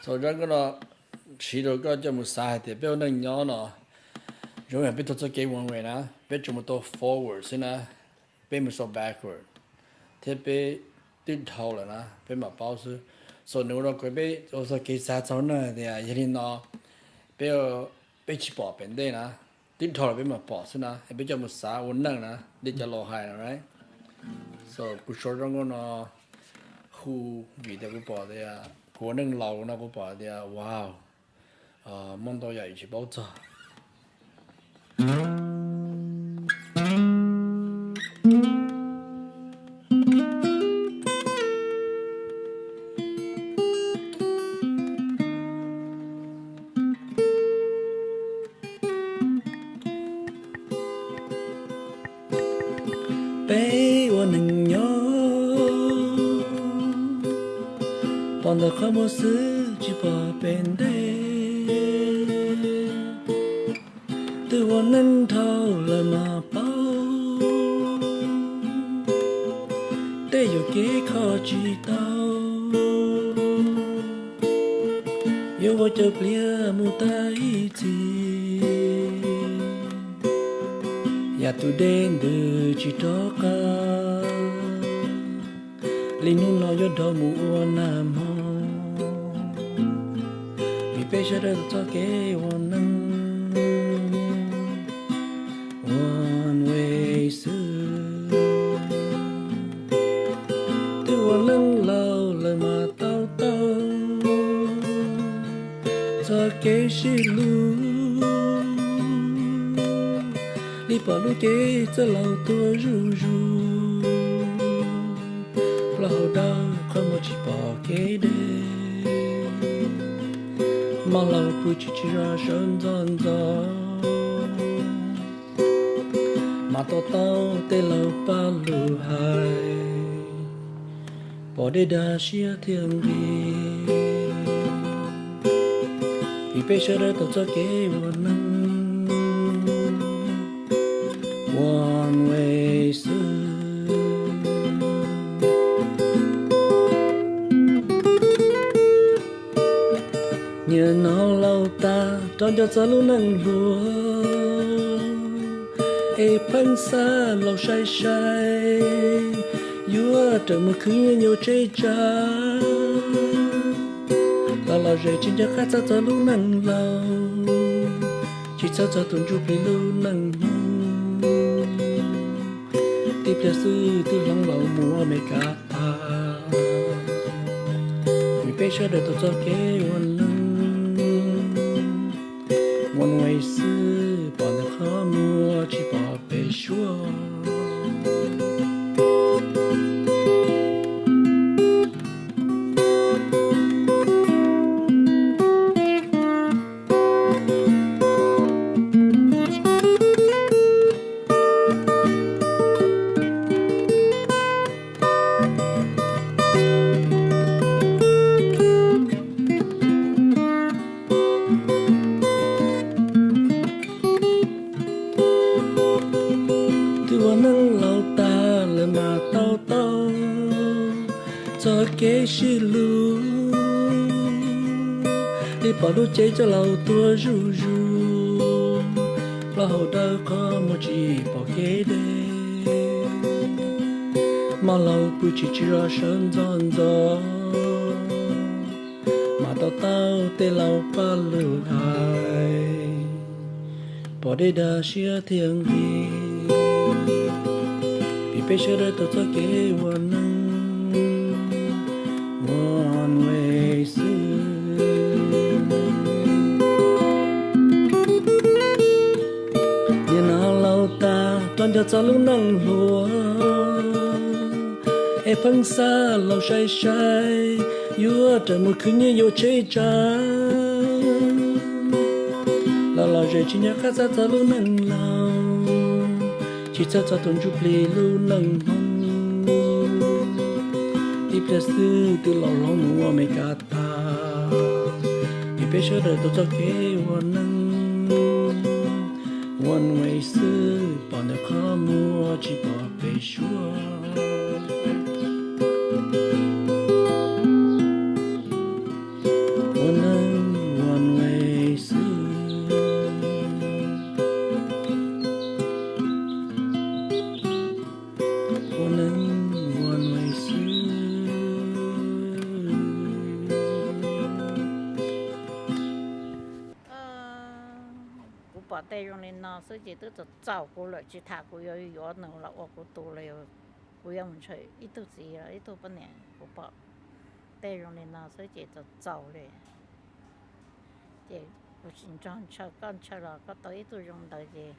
Thaum zaj nkauj no siv rau koj coj mus xav hais tias peb ua neej nyob no zoo yam peb taug txoj kev one way na, peb tsuas mus tau forward xwb na, peb mus so backward thiab peb twb dhau lawm na peb mam paub xwb. So nws ua rau peb ua txoj kev xav txog neej hais tias yog li no peb, peb tsis pom pem ntej na, twb dhau lawm peb mam pom xwb na, es peb coj mus xav ua neej na li cov laus hais no. So kuv sau zaj nkauj no hu vim tias kuv pom tias kuv ua neej laus no kuv pom tias wow, muaj ntau yam tsis paub txog. Peb ua neej nyob pom ntawm qhov muag xwb tsis pom pem ntej. Twb ua neej dhau lawm mas paub, tej yuam kev kho tsis tau. Yuav ua cov pliag mus tag ib txhis, yam tus dej ntws tsis rov qab. Li hnub no yuav dhau mus ua nag hmo, vim peb sawv daws txoj kev ua neej one way xwb. Twb ua neej laus lawm mas tau tau txoj kev sib hlub, li pom lub cev txawj laus tuaj zuj zus, plaub hau dawb qhov muag tsis pom kev deb, mov laus pw tsis tsis zog sawv ntxov ntxov. Mas to taub tej laus paj lug hais, pom dej dag siab thiaj nqig, vim peb sawv daws tau txoj kev ua neej one way xwb. Nim no laus tas rov nco txog lub neej hluas, es pheej xav laus sai sai, yuav rawm mus khwv nyiaj yuav tsheb tsav. Los los zem tsis nco qab txhawj txog lub neej laus, tsis txhawj txog tus ntsuj plig lub neej hmoov. Tib pliag xwb twb hloov laus mus ua Meskas tag, vim peb sawv daws tau txoj kev ua neej one way xwb, pom ntawm qhov muag tsis pom pem suab. Twb ua neej laus tag lawm mas tau tau txoj kev sib hlub, li pom lub cev txawj laus tuaj zuj zus, plaub hau dawb qhov muag tsis pom kev deb, mov laus pw tsis tsis zog sawv ntxov ntxov. Mas to taub tej laus paj lug hais, pom dej dag siab thiaj nqig, vim peb sawv daws tau txoj kev ua neej one way xwb. Nim no laus tas rov nco txog lub neej hluas, es pheej xav laus sai sai, yuav rawm mus khwv nyiaj yuav tsheb tsav. Los los zem tsis nco qab txhawj txog lub neej laus, tsis txhawj txog tus ntsuj plig lub neej hmoov. Tib pliag xwb twb laus hloov mus ua Meskas tag, vim peb sawv daws tau txoj kev ua neej one way xwb, pom ntawm qhov muag tsis pom pem suab. Tej zoo li no xwb ces twb txaus txaus kuv lawm, tsis tham kuv yuav yuav nws los ua kuv tus los, kuv yuav mus ntshaw ib tug txiv ib tug poj niam kuv pom. Tej zoo li no xwb ces txaus txaus li. Ces kuv tsis nrog ntshaw, koj ntshaw los koj tau ib tug zoo ntawd ces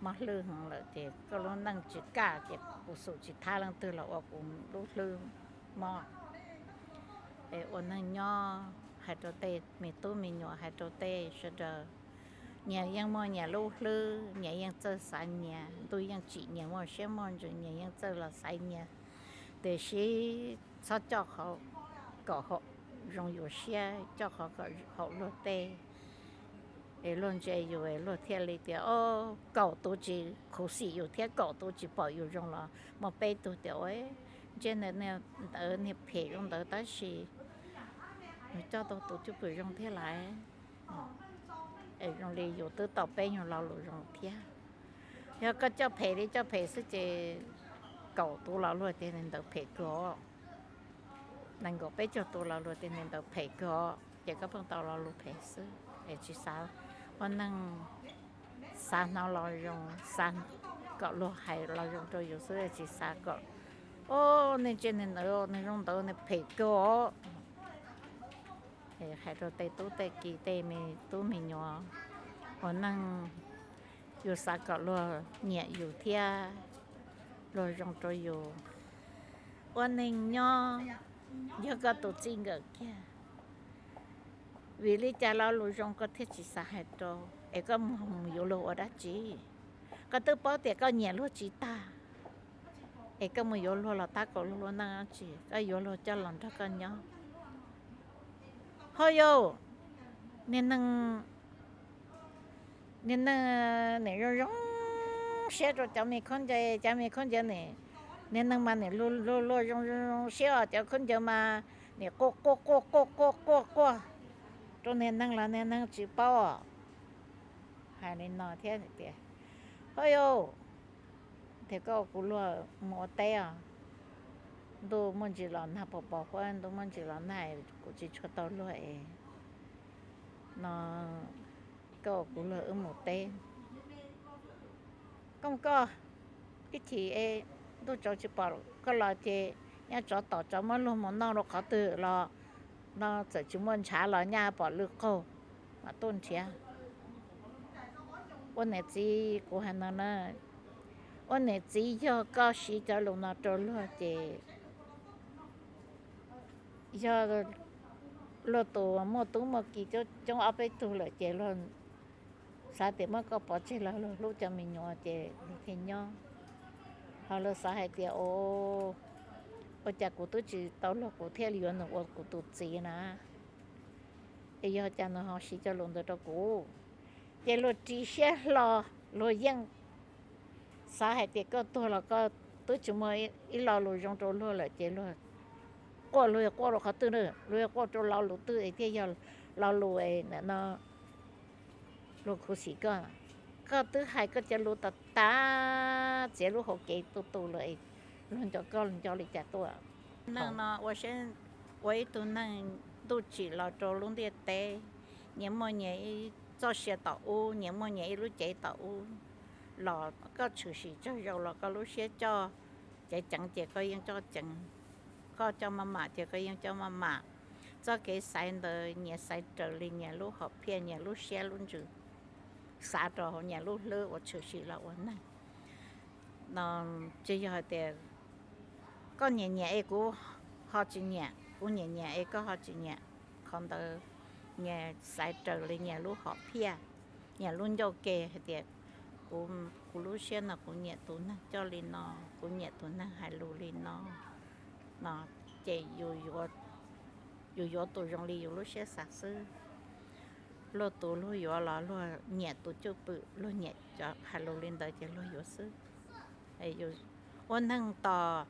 mob hlwb heev lawm ces koj lub neej tsis kaj ces kuv xum tsis thab leej twg los ua kuv lub hlwb mob. Es ua neej nyob hais rau tej me tub me nyuam, hais rau tej sawv daws, nyias yeej muaj nyias lub hlwb, nyias yeej txawj xaiv nyias, ntuj yeej tsim nyias muaj siab muaj ntsws, nyias yeej txawj los xaiv nyias. Tiam sis txhob coj qhov kom haum zoo yus siab, coj qhov kom haum luag tej. Es luag ntsia yus es luag thiaj li tias, o, kaum tus tsis khuv xim yus thiab kaum tus tsis pom yus zoo los muaj peb tug tias, ua, ntsej ntawd niag phem zoo ntawd tab sis nws coj tau tus cwj pwm zoo thiab lawm. Es zoo li yus twb tau peb nyuag lo lus zoo thiab. Yog koj coj phem li coj phem xwb ces kaum tus los luag tias ntawd phem kawg os. Nees nkaum peb caug tus los luag tias ntawd phem kawg os, ces koj pheej tau lo lus phem xwb es tsis xav ua neej, xav hnov lo zoo, xav kom luag hais lo zoo rau yus xwb, tsis xav kom, o, nej ntsia nws ntawd, nws zoo ntawd, nws phem kawg os. Hais rau tej tub tej ki, tej me tub me nyuam ua neej, yus xav kom luag nyiam yus thiab luag zoo rau yus. Ua neej nyob yog koj tus txij nkawm kiag, vim li cas lo lus zoo koj thiaj tsis xav hais rau, es koj mus yuav luag ua dab tsi? Koj twb paub tias koj nyiam luag tsis tag, es koj mus yuav luag los tab kaum luag lub neej dab tsi? Koj yuav luag coj los nrog koj nyob. Ho yau, niag neeg, niag neeg nim zoo zoo siab rau cov me khaub ncaws, cov me khaub ncaws nim, niag neeg mas nim luag luag zoo zoo siab os, cov khaub ncaws mas nim quaj quaj quaj quaj quaj quaj quaj rau niag neeg los niag neeg tsis paub. Hais li no thiab tias, ho yau, thiab koj ua kuv luag mus ua teb os. Ntuj muaj ntsis los nag pos pos huab, ntuj muaj ntsis los nag, kuv tsis tshua tau luag es no, koj ua kuv luag wb mus teb. Koj, koj, ib chim es ntuj tsaus tsis pom koj los ces nyaj tsov tom tsov muab luag mus noj rau qhov twg los no, txawm tsis muaj ntshav los nyaj pom lwj qaug mam tuaj nrhiav. Ua niam txiv kuv hais no na, ua niam txiv yog koj siv cov lus no rau luag ces yog luag tus muaj tub muaj ki coob ob peb tug lawm ces luag xav tias muab koj pov tseg los luag hlub cov me nyuam ces luag thiaj nyob. Ho luag xav hais tias, o, ua cas kuv twb tsis tau luag kuv thiaj li yuav nws ua kuv tus txiv na, es yog cas nws ho siv cov lus ntawd rau kuv? Ces luag ris siab hlo, luag yeej xav hais tias koj tuag los koj twb tsis muaj ib lo lus zoo rau luag lawm ces luag quaj, luag yog quaj rau qhov twg na, luag yog quaj rau lo lus twg es thiaj yog lo lus no luag khuv xim koj? Koj twb hais koj cov lus tas tas, txiav lub hauv kev tu tu lawm, luag nco koj nco li cas tuaj? Neej no ua siab, ua ib tug neeg ntuj tsim los rau lub ntiaj teb, nyias muaj nyias ib txoj sia tom ub, nyias muaj nyias ib lub cev tom ub, los koj tshwm sim tsawg zaus los koj lub siab coj ceev ceev ces koj yeej coj ceev, koj coj maj mam ces koj yeej coj maj mam. Txoj kev xaiv ntawd nyias xaiv raws li nyias lub hom phiaj, nyias lub siab lub ntsws xav rau hauv nyias lub hlwb uas tshwm sim los ua neeg no. Tsis yog hais tias koj nyiam nyiam es kuv ho tsis nyiam, kuv nyiam nyiam es koj ho tsis nyiam. Qhov ntawd nyias xaiv raws li nyias lub hom phiaj, nyias lub ncauj ke hais tias, kuv, kuv lub siab no kuv nyiam tus neeg coj li no, kuv nyiam tus neeg hais lus li no, no ces yus yuav tus zoo li yus lub siab xav xwb. Luag tus luag yuav los luag nyiam tus cwj pwm, luag nyiam cov hais lus li ntawd ces luag yuav xwb. Ua neeg tos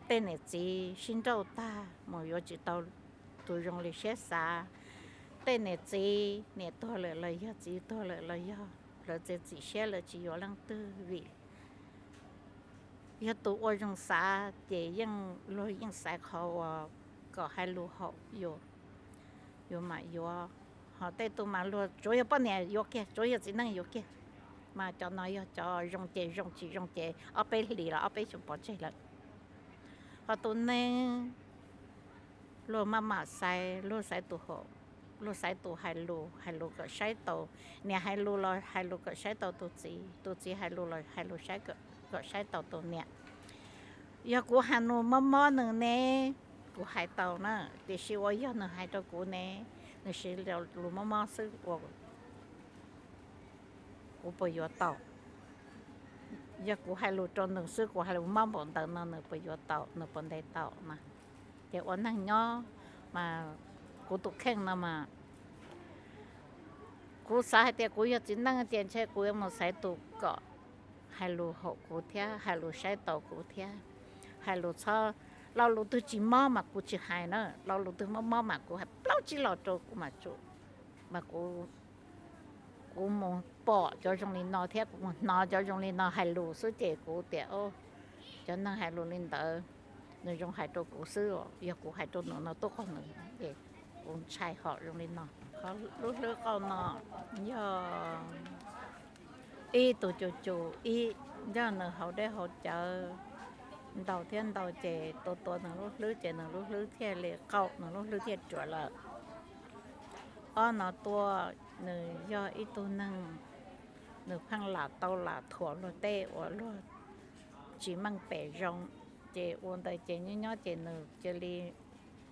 tej niam txiv sib nrauj tag mus yuav tsis tau tus zoo li siab xav. Tej niam txiv, niam tuag lawm los yog txiv tuag lawm los yog, lawv txiav txim siab lawv tsis yuav leej twg vim yog tus ua zoo xav ces yeej, luag yeej xaiv qhov uas kom hais lus haum yus, yus mam yuav. Ho tej tug mas luag tsuav yog poj niam yuav kiag, tsuav yog txiv neej yuav kiag. Mas cov no yog cov zoo ces zoo, tsis zoo ces ob peb hlis los ob peb xyoos pov tseg lawm. Ho tus neeg luag maj mam xaiv, luag xaiv tus hom, luag xaiv tus hais lus, hais lus kom saib taus. Niam hais lus los hais lus kom saib taus tus txiv, tus txiv hais lus los hais lus kom saib taus tus niam. Yog kuv hais lus mob mob nws ne, kuv hais tau na, tiam sis uas yog nws hais rau kuv ne, nws siv lus mob mob xwb ua kuv puas yuav tau? Yog kuv hais lus rau nws xwb, kuv hais lus mob npaum ntawd no nws puas yuav tau, nws puas ntes tau na? Ces ua neeg nyob mas kuv tus kheej no mas kuv xav hais tias kuv yog txiv neej tias ntshe kuv yuav mus xaiv tus kom hais lus haum kuv thiab, hais lus saib taus kuv thiab, hais lus txhob, lo lus twg tsis mob mas kuv tsis hais na, lo lus twg mob mob mas kuv hais plaub tsib lo rau kuv mas tsum, mas kuv, kuv mus pom cov zoo li no thiab kuv mus hnov cov zoo li no hais lus xwb ces kuv tias, cov neeg hais lus li ntawd, nws zoo hais rau kuv xwb, yog kuv hais rau nws no tuaj qaug nws, ces kuv ntshai hom zoo li no. Qhov lub hlwb qauj no yog ib tug cus cus ib, yog nws haus dej haus cawv ntau thiab ntau ces tua tua nws lub hlwb ces nws lub hlwb thiaj li qauj, nws lub hlwb thiaj ruam lawm. Ob no tuaj, nws yog ib tug neeg, nws pheej lam tau lam thuam luag tej uas luag tsis meej pem zoo, ces ua ntawd ces nyob nyob ces nws cia li,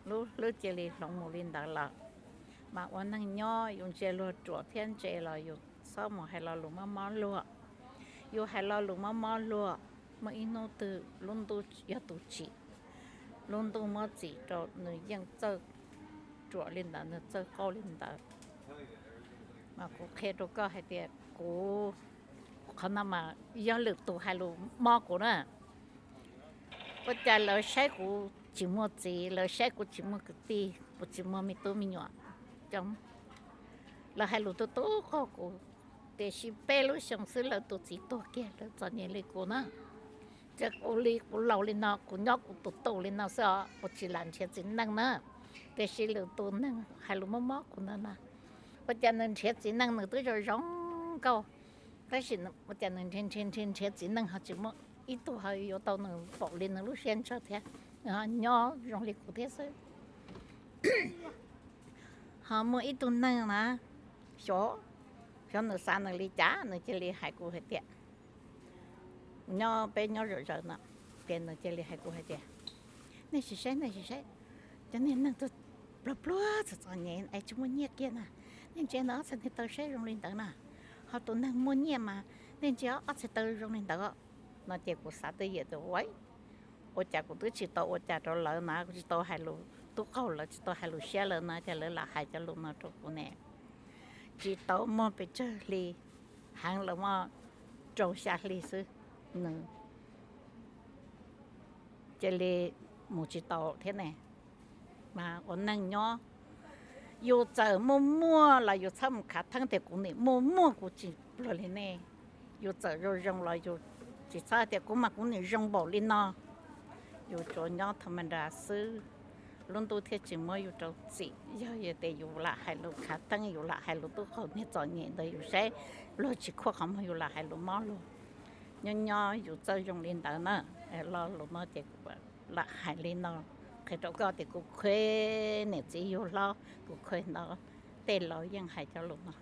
lub hlwb cia li hloov mus li ntawd lawm. Mas ua neeg nyob yus ntsia luag ruam thiab ntse los yus txhob mus hais lo lus mob mob luag. Yus hais lo lus mob mob luag, muaj ib hnub twg lub ntuj yog tus tsim, lub ntuj muab txim rau nws yeej txawj ruam li ntawd, nws txawj qauj li ntawd. Mas kuv qhia rau koj hais tias kuv, qhov no mas yog lwm tus hais lus mob kuv na. Ua cas lawv saib kuv tsis muaj txiv, lawv saib kuv tsis muaj kwv tij, kuv tsis muaj me tub me nyuam coob, lawv hais lus tu tu qaug kuv, tiam sis peb lub xyoo xwb lawv tus txiv tuag kiag, lawv txom nyem li kuv na. Ces kuv li kuv laus li no, kuv nyob kuv tus tu li no xwb os, kuv tsis lam nrhiav txiv neej na. Tiam sis lwm tus neeg hais lus mob mob kuv ntawd na, ua cas nws nrhiav txiv neej nws twb zoo zoo nkauj, tab sis ua cas nws nrhiav nrhiav nrhiav nrhiav txiv neej ho tsis muaj ib tug ho yuav tau nws pom li nws lub siab ntshaw thiab, nws ho nyob zoo li kuv thiab xwb. Ho muaj ib tug neeg na, xyov, xyov nws xav nws li cas nws cia li hais kuv hais tias, nyob peb nyob zom zaws no, ces nws cia li hais kuv hais tias, nej sim saib, nej sim saib, cov niag neeg tuag pluag pluag txom txom nyem es tsis muaj nyiaj kiag na, nej ntsia ntawm ob txhais niag taw saib zoo li ntawd na, ho tus neeg muaj nyiaj mas nej ntsia ob txhais taw zoo li ntawd no. Ces kuv xav twj ywm tias ua, ua cas kuv twb tsis tau ua cas rau lawv na, kuv tsis tau hais lus tub qaug lawv, tsis tau hais lus siab lawv na, cas lawv lam hais cov lus no rau kuv ne. Tsis tau muaj pes tsawg hli, heev los muaj rau xya hli xwb, nws cia li mus tsis tau thiab ne. Mas ua neeg nyob, yus txawm muaj muaj los yus txhob mus khav theeb tias kuv nim muaj muaj kuv tsis pluag li nej. Yus txawm zoo zoo los yus tsis txhob tias kuv mas kuv nim zoo npaum li no. Yus tsuas nyob tha ma da xwb, lub ntuj thiaj tsis muab yus rau txim. Yog tias yus lam hais lus khav theeb, yus lam hais lus tub qaug niag txom nyem ntawd, yus saib luag tsis khuaj qhov muag yus lam hais lus mob luag. Nyob nyob yus txawj zoo li ntawd na. Lo lus no ces kuv lam hais li no, qhia rau koj tias kuv khuv niam txiv yug hlob, kuv khuv ntawd tej laus yeej hais cov lus no.